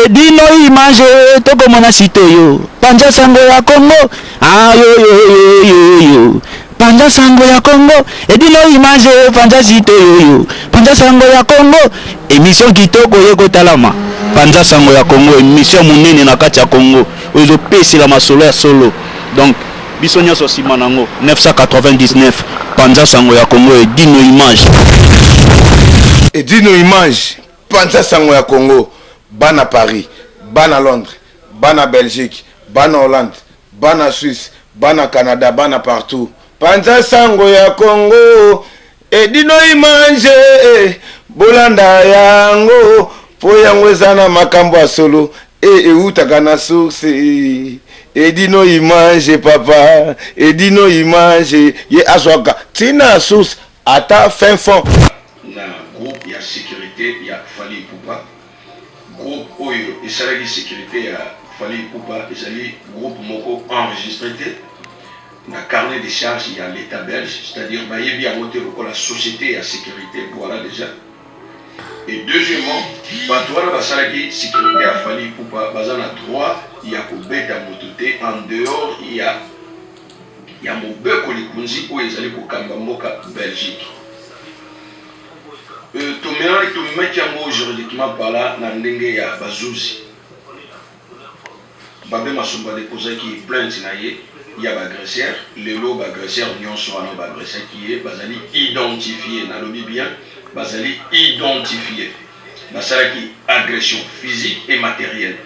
Edino image tokomona site oyo panza sango ya Congo ayoyoyoyoyo panza sango ya Congo Edino image panza site oyo panza sango ya Congo emission kitoko ye kotalama panza sango ya Congo emission monene na kati ya Congo oyo ezopesela masolo ya solo donc biso nyonso nsima nango 999 panza sango ya Congo Edino image. Edino image panza sango ya Congo bana Paris, bana Londres, bana Belgique, bana Hollande, bana Suisse, bana Canada, bana partout. Panza sango ya Congo Edino image bolanda yango po yango eza na makambo ya solo e eutaka na source. Edino image papa, Edino image ye azwaka ntina source ata fin fond. Na groupe ya securite ya Fally Ipupa, groupe oyo esalaki securite ya Fally Ipupa ezali groupe moko enregistre te na carnet de charge ya l'etat belge, c'est-à-dire bayebi yango te lokola société ya securite, voilà déjà. Et deuxièmement, bato wana basalaki sécurité ya Fally Ipupa baza na droit ya kobeta moto te en dehors ya mobeko likunzi oyo ezali kokamba mboka Belgique. Tomemaki yango juridiquement parlant na ndenge ya bazuzi. Babe Masombo adeposaki plainte na ye ya baagresseur. Lelo baagresseur nyonso wana baagressaki ye bazali identifié, nalobi bien, bazali identifié. Basalaki agression physique et matérielle.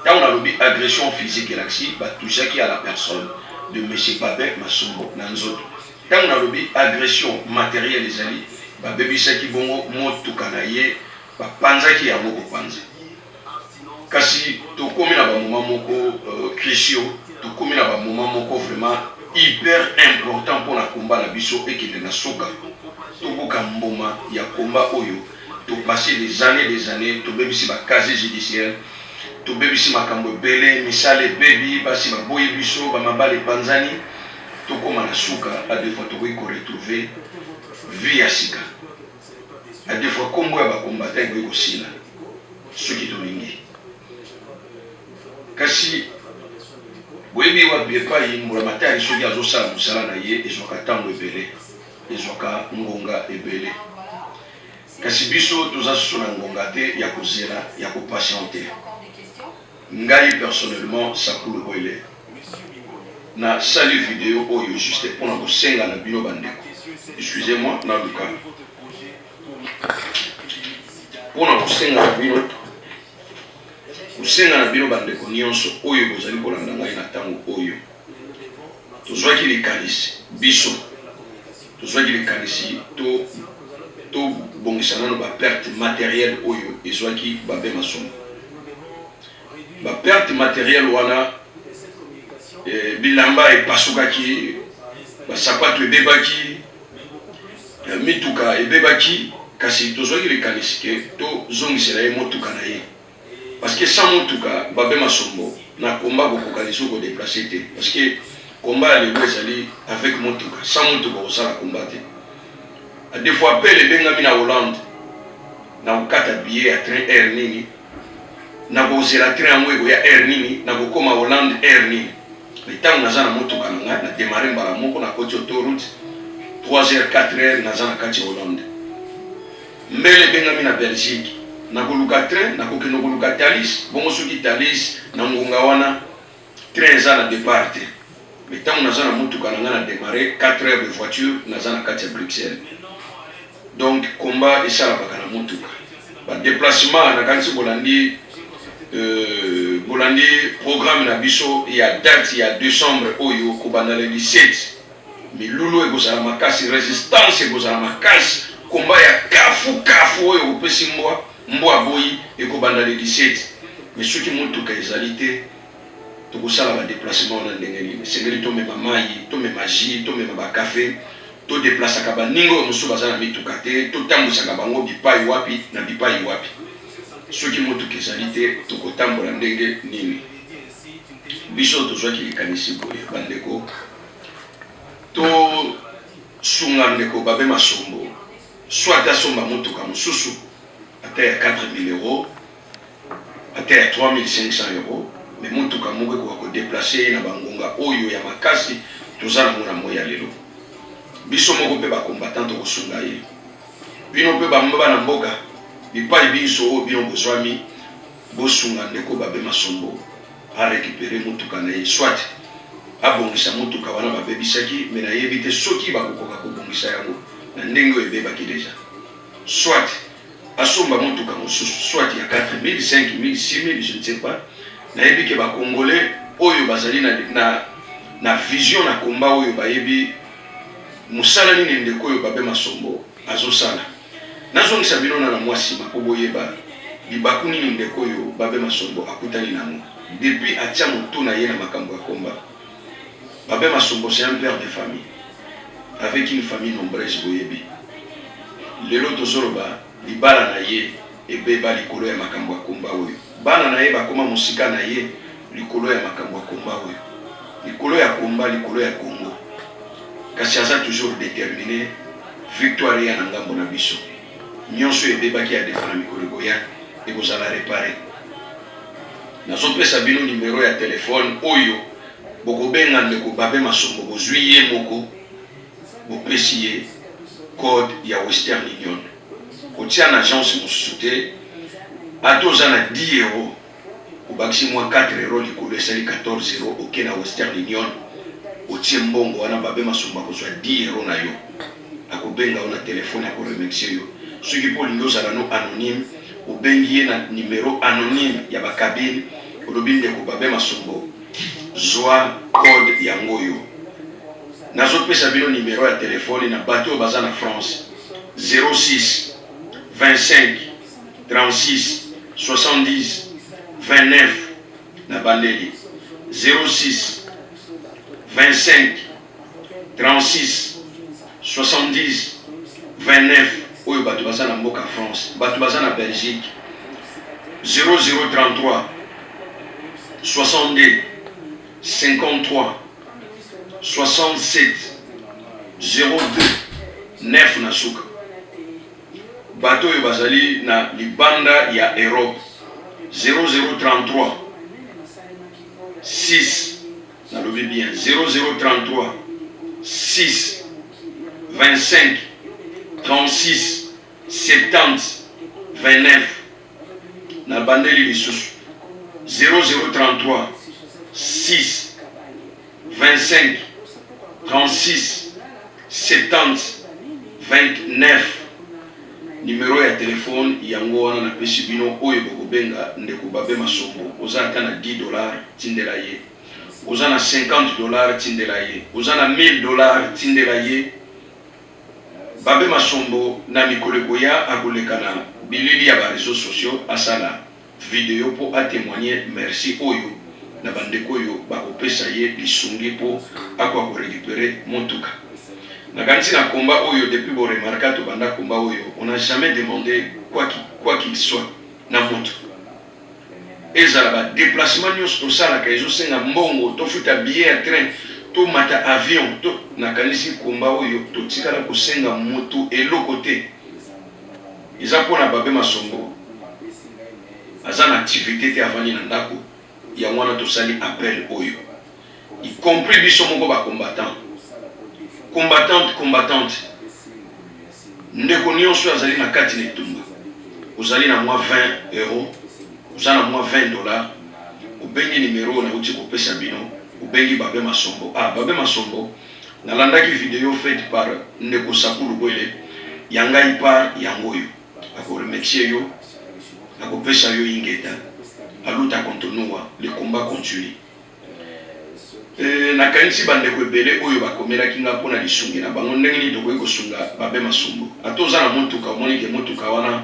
Ntango nalobi agression physique, elakisi batouchaki à la personne de monsieur Babin Masombo na nzoto. Ntango nalobi agression matérielle, ezali babebisaki bongo motuka na ye, bapanzaki yango kopanza. Kasi tokomi na bamoments moko cruciaux, tokomi na bamoments moko vraiment hyper important mpona komba na biso ekende na suka, tobuka mbuma ya komba oyo topasser des années, des années. Tobebisi bacasier judiciaire, tobebisi makambo ebele, misala ebebi, basi baboyi biso, bamabala epanzani. Tokóma na suka. A deux fois tokoki koretrouver vie ya sika, a deux fois nkombo ya bacombattants ekoki kosila soki tolingi. Kasi boyebi wapi epai mbula matari soki azosala mosala na ye, ezwaka ntango ebele, ezwaka ngonga ebele. Kasi biso toza susu na ngonga te ya kozela, ya kopatienter. Ngai personnellement, Sakulu Bwele, nasali video oyo juste mpona kosenga na bino bandeko, excusez moi, naluka mpona kosenga na bino bandeko nyonso oyo bozali kolanda ngai na ntango oyo. Tozwaki likanisi, biso tozwaki likanisi tobongisa nano baperte matériel oyo ezwaki Babe Masombo. Baperte matériel wana, bilamba epasukaki, basapato ebebaki, mituka ebebaki. Kasi tozwaki likanisi ke tozongisela ye motuka na ye, parce que sans motuka, Babe Masombo na komba kokoka lisusu kodéplacer te, parce que komba ya lelo ezali avec motuka. Sans motuka, kosala komba te. A des fois appel ebengami na Hollande, na kokata billet ya train heure nini, na kozela train yango ekoya heure nini, na kokóma Hollande heure nini. Mais ntango naza na motuka na ngai, na démarre mbala moko, nakoti autoroute, 3 heures, 4 heures, naza na kati ya Hollande. Mbele ebengami na Belgique, nakoluka train, nakokende koluka Thalys. Bongo soki Thalys na ngonga wana train eza na départ te? Mais ntango naza na motuka na ngai, na démarre, 4 heures de voiture, naza na kati ya Bruxelles. Donc komba esalamaka na motuka, badéplacement. Nakanisi bolandi programme na biso ya date ya décembre oyo, kobanda le 17. Milulu ekozala makasi, résistance ekozala makasi, komba ya kafu kafu oyo kopesi mbwa mbwa boyi ekobanda le 17. Mais soki motuka ezali te, tokosala badéplacement wana ndenge nini? Esengeli tomema mai, tomema jus, tomema bacafé, todéplasaka baninga oyo mosusu baza na mituka te, totambwisaka bango bipai wapi na bipai wapi. Soki motuka ezali te, tokotambola ndenge nini? Biso tozwaki likanisi boye, bandeko: tosunga ndeko Babe Masombo, soit asomba motuka mosusu ata ya 4000 euros. Ata ya 3500 euros, mais motuka moko ekoka ko deplacer ye na ba ngonga oyo ya makasi toza nango na moyi ya lelo. Biso moko mpe ba combattants tokosunga ye. Bino mpe ba bana mboka, bipayi binso oyo bino bozwami, bosunga ndeko Babe Masombo a recuperer motuka na ye, soit abongisa motuka wana babebisaki, mais nayebi te soki bakokoka kobongisa yango na ndenge oyo ebebaki dejà, soit asomba motuka mosusu, soit ya 4000, 5000, 6000, je ne sais pas. Nayebi ke ba Congolais oyo bazali na, na, na vision na combat oyo bayebi mosala nini ndeko oyo Babe Masombo azosala. Nazongisa bino na na mwa sima mpo boyeba libaku nini ndeko oyo Babe Masombo akutani na yango depuis atia motu na ye na makambo ya combat. Babe Masombo, c'est un père de famille avec une famille nombreuse, boyebi. Lelo tozoloba libala na ye ebeba likolo ya makambo ya combat oyo. Bana na ye bakoma mosika na ye likolo ya makambo ya combat oyo. Likolo ya combat, likolo ya Congo. Kasi aza toujours determine, victoire eya na ngambo na biso. Nionso oyo ebebaki ya defa na mikolo ekoya ekozala repare. Nazopesa bino numero ya telephone oyo bokobenga ndeko Babe Masombo, bozui ye moko bopesi ye code ya Western Union. Kotia na agence mosusu te, ata oza na 10 euros obakisi mwa 4 euros likolo esali 14 euros, oke na Western Union otie mbongo wana, Babe Masombo akozwa 10 euros na yo, akobenga yo na telephone, ako remercier yo. Soki pe olingi ozala no anonyme, obengi ye na numero anonyme ya ba cabine, olobi ndeko Babe Masombo zwa code yango oyo. Nazopesa bino numero ya telephone na bato oyo baza na France, 06 25 36 70 29. Na bandeli 06 25 36 70 29 oyo bato baza na mboka France, bato baza na Belgique, 0033 62 53 67 02 9 na suka. Bato oyo bazali na libanda ya Europe, 0033 6, nalobi bien, 0033 6 25 36 70 29. Nabandeli lisusu, 0033 6 25 36 70 29. Numero ya telephone yango wana napesi bino oyo bokobenga ndeko Babe Masombo. Oza ata na 10 dollars, tindela ye. Oza na 50 dollars, tindela ye. Oza na 1000 dollars, tindela ye. Babe Masombo na mikolo ekoya akoleka na bilili ya ba reseaux sociaux asala video mpo a temoigner merci oyo na ba ndeko oyo bakopesa ye lisungi mpo akoka ko recuperer motuka. Nakanisi na combat oyo depuis bo remarqua tobanda combat oyo on a jamais demande quoi quoi qu'il soit na mutu. Ezala ba deplacement nionso tosalaka ezosenga mbongo, tofuta billet ya train, tomata avion to, nakanisi combat oyo totikala kosenga mutu eloko te. Eza pona Babe Masombo aza na activite te avandi na ndaku yango wana tosali appel oyo y compris biso moko ba combattant combattante combattante ndeko nionso oyo azali na kati na etumba ozali na mwa 20 euros oza na mwa 20 dollars obengi numero oyo nauti kopesa bino obengi Babe Masombo ah Babe Masombo Nalandaki video faite par ndeko Saku Lubwele, ya ngai part yango oyo. Ako remercier yo, ako pesa yo ingeta. A luta continua, le combat continue. Euh, nakanisi ba ndeko ebele oyo bakomelaki nga mpo na lisungi na bango, ndenge nini tokoki kosunga Babe Masumbu. Ata oza na motuka, omoni ke motuka wana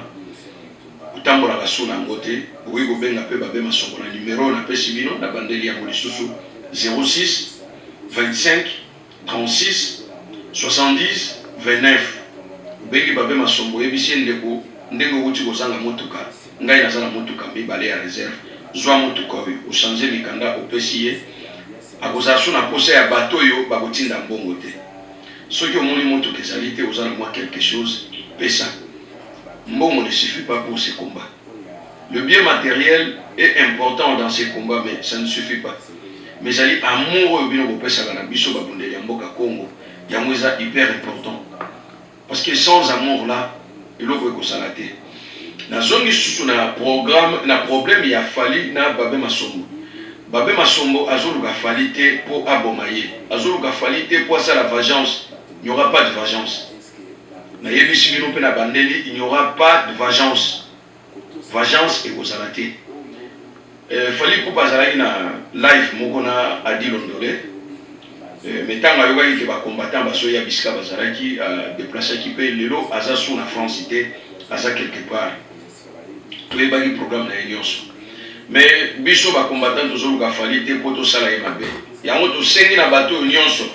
otambolaka su na yango te, okoki kobenga mpe Babe Masombo na numero oyo napesi bino, nabandeli yango lisusu, 06 25 36 70 29. Obengi Babe Masombo, oyebisi ye ndeko ndenge owuti kozanga motuka, ngai naza na motuka mibale ya reserve, zwa motuka oyo, o changer mikanda opesi ye, akozala su na posa ya bato oyo bakotinda mbongo te. Soki omoni motuka ezali te, oza na mwa quelque chose, pesa. Mbongo ne suffit pas pour ce combat. Le bien materiel est important dans ce combat mais ça ne suffit pas. Mais ezali amour oyo bino bopesaka na biso babundeli ya mboka Congo yango eza hyper important. Parce que sans amour là eloko ekozala te. Nazongi susu na programme na problème ya Fally na Babin Masombo. Babin Masombo azoluka Fally te po aboma ye. Azoluka Fally te po asala vengeance. Il n'y aura pas de vengeance. Nayebisi bino pe na bandeli il n'y aura pas de vengeance. Vengeance ekozala te. Euh, Fally Ipupa azalaki na live moko na Adi Londole. Euh, mais ntango ayokaki ke ba combattants bazoya bisika bazalaki, a deplaçaki pe lelo aza su na France te, aza quelque part. Toyebaki programme na ye nyonso. Mais biso ba combattants tozoluka Fally te po tosala ye mabe. Yango tosengi na bato oyo nyonso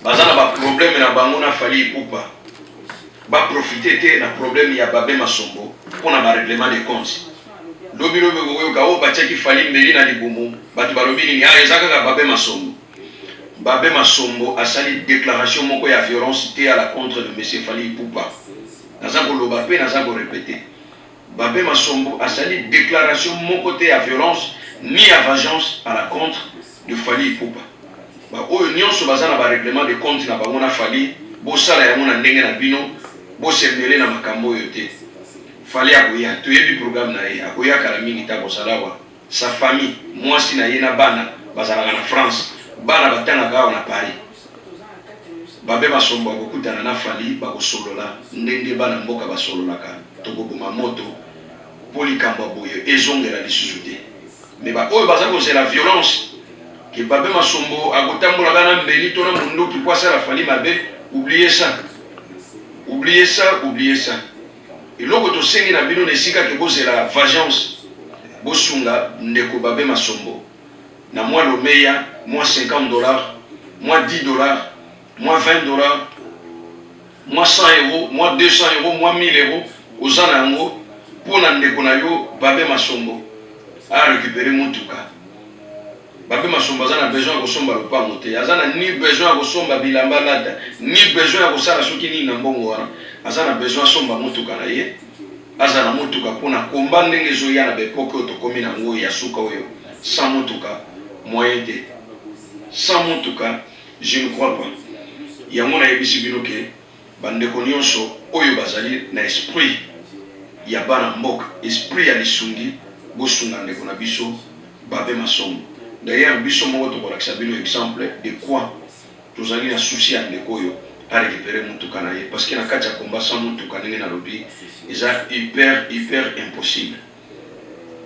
baza na ba problème na bango na Fally Ipupa. Ba profiter te na problème ya Babin Masombo pona ba règlement de compte. Lobi lobi okoyoka oh batiaki Fally mbeli na libumu, batu balobi nini? Ah eza kaka Babin Masombo. Babin Masombo asali declaration moko ya violence te à la contre de monsieur Fally Ipupa. Naza koloba pe naza ko repeter. Babin Masombo asali declaration moko te ya violence ni ya vengeance à la contre de Fally Ipupa. Ba oyo nionso baza na ba règlement de compte na bango na Fally, bosala yango na ndenge na bino, bo se meler na makambo oyo te. Fally akoya, toyebi programme na ye, akoya kala mingi te akozala awa. Sa famille, muasi na ye na bana bazalaka na France, bana batangaka awa na Paris. Babin Masombo akokutana na Fally bakosolola ndenge bana mboka basololaka, tokoboma moto po likambo ya boye ezongela lisusu te. Mais ba oyo baza kozela violence que Babin Masombo akotambolaka na mbeli to na munduki po asala Fally mabe, oubliez ça. Oubliez ça, oubliez ça. Eloko tosengi na bino na esika ke bozela vengeance, bosunga ndeko Babin Masombo na mwa lomeya, mwa 50 dollars, mwa 10 dollars, mwa 20 dollars, mwa 100 euros, mwa 200 euros, mwa 1000 euros oza na yango mpo na ndeko na yo Babin Masombo a recuperer mutuka. Babin Masombo aza na besoin ya kosomba lopango te, aza na ni besoin ya kosomba bilamba alata, ni besoin ya kosala soki nini na mbongo wana. Aza na besoin asomba mutuka na ye, azala na mutuka mpo na combat ndenge ezoya na ba epoque oyo tokomi na yango ya suka oyo, sans mutuka moyen te. Sans mutuka je ne crois pas. Yango nayebisi bino ke ba ndeko nionso oyo bazali na esprit ya bana mboka, esprit ya lisungi, bosunga ndeko na biso Babin Masombo. D'ailleurs biso moko tokolakisa bino exemple de quoi tozali na souci ya ndeko oyo a recuperer mutuka na ye parce que na kati ya combat sans mutuka ndenge nalobi eza hyper hyper impossible.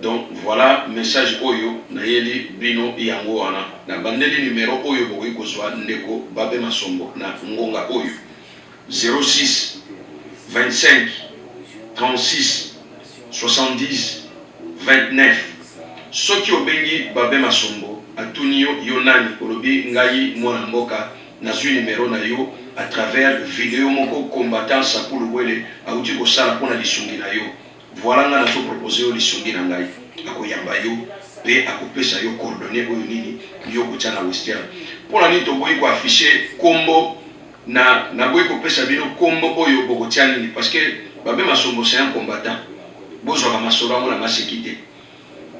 Donc voilà message oyo nayeli bino yango wana. Nabandeli numero oyo bokoki kozua ndeko Babin Masombo na ngonga oyo 06 25 36 70 29. Soki obengi Babin Masombo atuni yo yo nani olobi ngai mwana mboka nazui numero na yo à travers video moko combattant Sapu Luwele awuti kosala pona lisungi na yo. Voilà nga nazo proposer yo lisungi na ngai, akoyamba yo pe akopesa yo coordonnees oyo nini yo okotia na western. Pona nini toboyi ko afficher kombo na naboyi kopesa bino kombo oyo bokotia nini parce que Babin Masombo c'est un combattant bozwaka masolo yango na maseki te.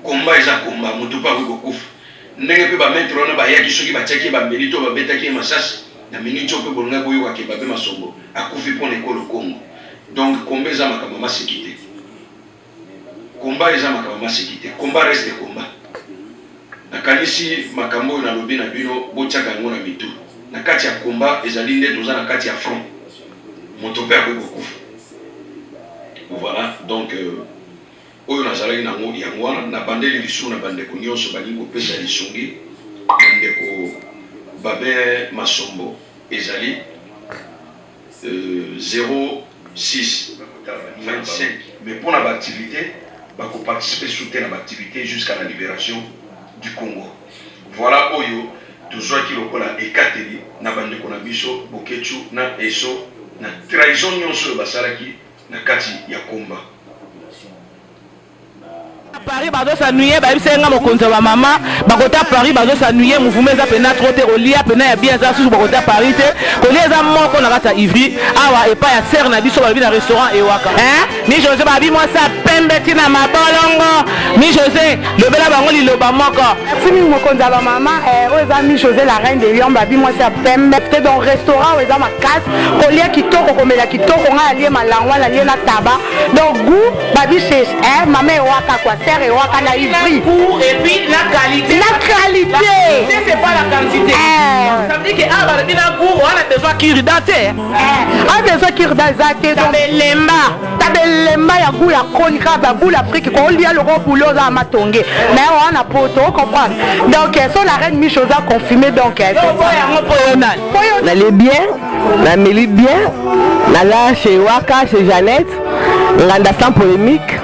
Combat eza combat mutu pe akoki kokufa ndenge pe ba maitre wana bayaki soki batiaki ye ba mbeli to babetaki ye masasi na minute oyo pe bolingaki boyoka ke Babin Masombo akufi pona ekolo Congo donc combat eza makambo ya maseki te combat eza makambo ya maseki te combat reste combat nakanisi makambo oyo nalobi na bino botiaka yango na mitu na kati ya combat ezali nde toza na kati ya front moto pe akoki kokufa voilà donc euh, Oyo nazalaki na yango, yango wana. Nabandeli lisusu na bandeko nionso balingi kopesa lisungi na ndeko Babin Masombo, ezali 06 25. Mais pona ba activites, bako participer lisusu te na ba activites jusqu'à la liberation du Congo. Voilà oyo tozwaki lokola ekateli na bandeko na biso Boketshu na Esso na trahison nionso oyo basalaki na kati ya combat. Paris bazo s'ennuyer bayebisa nga mokonzi ya ba mama bakota Paris bazo s'ennuyer mouvement eza pena trop te kolia pena ya bien eza susu bakota Paris te kolia eza moko na kati ya Ivry awa epai ya sœur na biso balobi na restaurant Ewaka hein mi Jose babi mwasi ya pembe ti na mabolongo mi Jose lobela bango liloba moko. Merci mingi mokonzi ya ba mama eh, oyo eza mi Jose la reine de Lyon babi mwasi ya pembe te donc restaurant oyo eza makasi kolia kitoko komela kitoko ngai alie malangwa nalie na taba donc goût babi chez eh, mama ewaka quoi sœur ewaka na Ivry goût et puis la qualité la qualité la c'est pas la quantité eh. Ça veut dire que ah balobi na goût wana besoin kirida te eh, a besoin kirida eza te donc lemba tabelemba ya goût ya koni kaka baboule afrique kolia loko boule oza na matonge mais wana poto ocomprendre donc eh, so la reine micho oza confirmé donc eh, yango mpo yo nani nalie bien nameli bien naza chez waka chez jeannette nganda sans polémique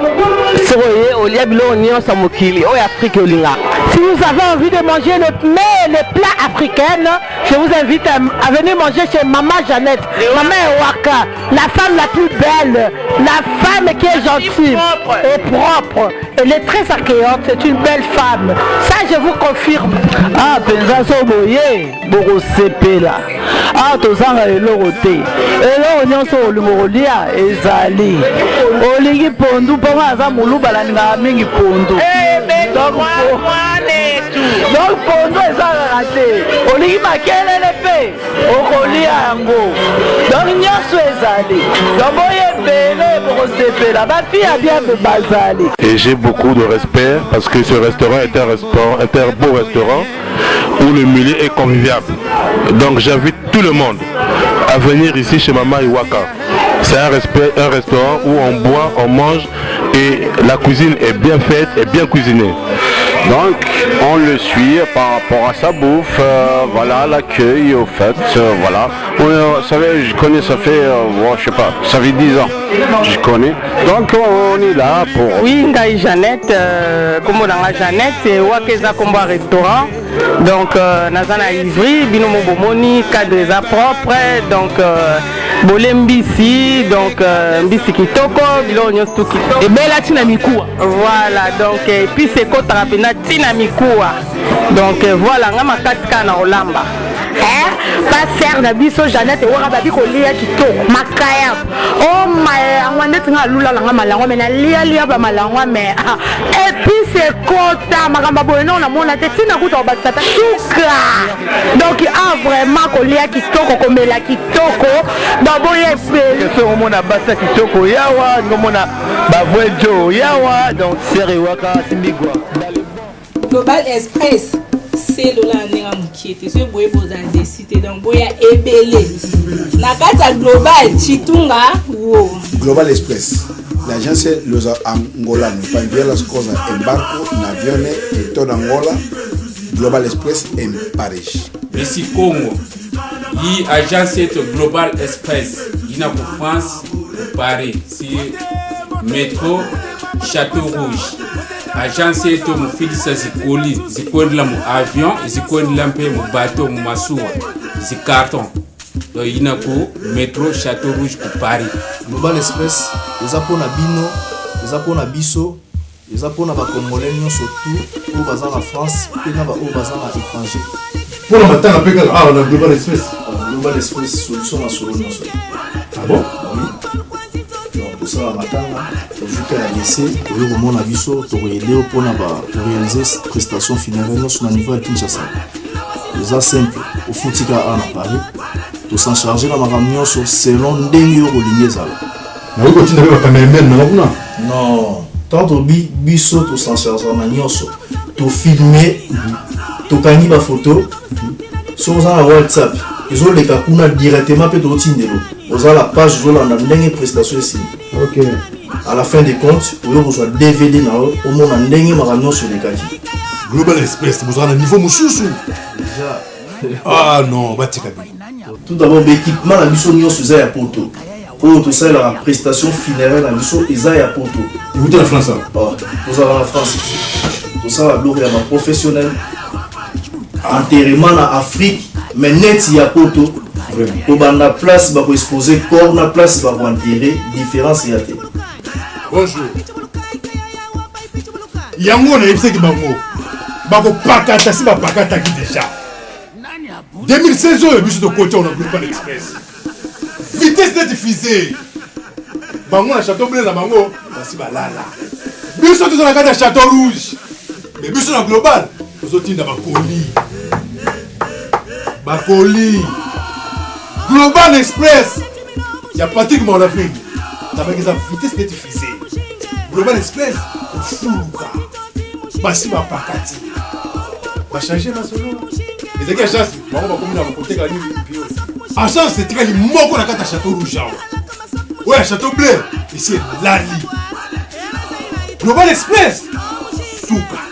soki oye olia biloko nyonso ya mokili oyo afrike olingaka. Si vous avez envie de manger le mets, les plats africains, je vous invite à, à venir manger chez Maman Jeannette, Maman Ewaka, la femme la plus belle, la femme qui est gentille et propre. Elle est très accueillante, c'est une belle femme. Ça, je vous confirme. Ah, penza so boye bokosepela. Ah, tozanga eloko te. Eloko nyonso olingo kolia ezali. Olingi pondu mpo nga aza moluba nalingaka mingi pondu. Donc pondu eza kaka te. Olingi makelele mpe okolia yango. Donc nyonso ezali. Donc boye ebele bokosepela. Ba fille ya bien mpe bazali. Et j'ai beaucoup de respect parce que ce restaurant est un restaurant, est un beau restaurant où le milieu est convivial. Donc j'invite tout le monde à venir ici chez Mama Iwaka. C'est un, respect, un restaurant où on boit, on mange et la cuisine est bien faite et bien cuisinée. Donc on le suit par rapport à sa bouffe, voilà l'accueil au fait, voilà. On, vous savez, je connais, ça fait, bon, je sais pas, ça fait 10 ans, je connais. Donc on est là pour... Oui, ngai Jeannette, kombo nanga Jeannette, Ewaka eza kombo ya restaurant. Donc naza na Ivry, bino mo bomoni, cadre eza propre, donc bole mbisi, donc mbisi kitoko, biloko nyonso tu kitoko. Ebela tina mikuwa. Voilà, donc et puis c'est kotaka pena tina mikuwa. Donc voilà, nga makasi kaka na kolamba. Eh, pasteur na biso Jeannette ewaka babi kolia kitoko makaya o malangwa ndeti nga alula nanga malangwa me nalialia ba malangwa me epice ekota makambo boye nao namona te ntina kuta kobakisa ta suka donc ah vraiment kolia kitoko komela kitoko donc boye ebele soki omona basi ya kitoko yawa ngomona bavrai jo yawa donc sere ewaka simbigwa. Global Express selola na ndenge ya mokie te soki boye bozala desi te donc boya ebele na kati ya global chitunga wo. Global Express, l'agence los angolanos para enviar las cosas en barco, en aviones, en toda Angola. Global Express en Paris. Messi Congo, yi agence yetu Global Express yina ku France ku Paris si metro Château Rouge. Agence yetu mufilisa zikoli zikwendela mu avion zikwendela mpe mu bateau mu masuwa zicarton donc yina ku metro Château Rouge ku Paris. Global Express eza mpona bino, eza mpona biso, eza mpona ba congolais nyonso tout oyo baza na France mpe na ba oyo baza na étranger. Mpona matanga mpe kaka awa na Global Express. Global Express solution na solo nyonso. Ah bon? Oui. Donc tosala matanga, tozwi ka ya lycée, oyo komona biso tokoyede yo mpona ba réaliser prestation funéraire nyonso na niveau ya Kinshasa. Eza simple, ofuti kaka awa na Paris, tosan charge na makambo nyonso selon ndenge yo kolingi ezala. Nakoki kotinda mpe bacameraman nanga kuna? Non, tant tobi biso tosan charge na nyonso, tofilme, tokangi bafoto, soki oza na WhatsApp ezoleka kuna directement mpe totindelo, oza la page ozolanda ndenge prestation esili. Ok. À la fin des comptes, oyo kozwa DVD na yo, omona ndenge makambo nyonso elekaki. Global Express, bozala na niveau mosusu. Déjà. Ah non, batika bino. Tout d'abord, l'équipement na biso nyonso eza ya poto. Oyo tosalelaka prestation funéraire na biso eza ya poto. Euti na France awa? Tozala na France. Tosala biloko ya baprofessionnel. Enterrement na Afrique, mais neti ya poto. Kobanda place bakoexpose corps na place bakoenterre, différence ya te. Bonjour. Yango nayebisaki bango bakopakata, si bapakataki deja 2016 oyo biso tokoti yango na Global Express, vitesse neti fusée. Bango na Chateau Bleu na bango basi balala, biso toza na kati ya Chateau Rouge, mais biso na Global tozotinda bakoli, bakoli. Global Express ya Patrick Morlafing nabaki eza vitesse neti fusée. Global Express kofuluka, basi bapakati, bachange masolo. Ezalaki agence, bango bakomi na bakoteka nini mpio. Agence etikali moko na kati ya Chateau Rouge awa, oyo ya Chateau Bleu esi elali. Global Express suka.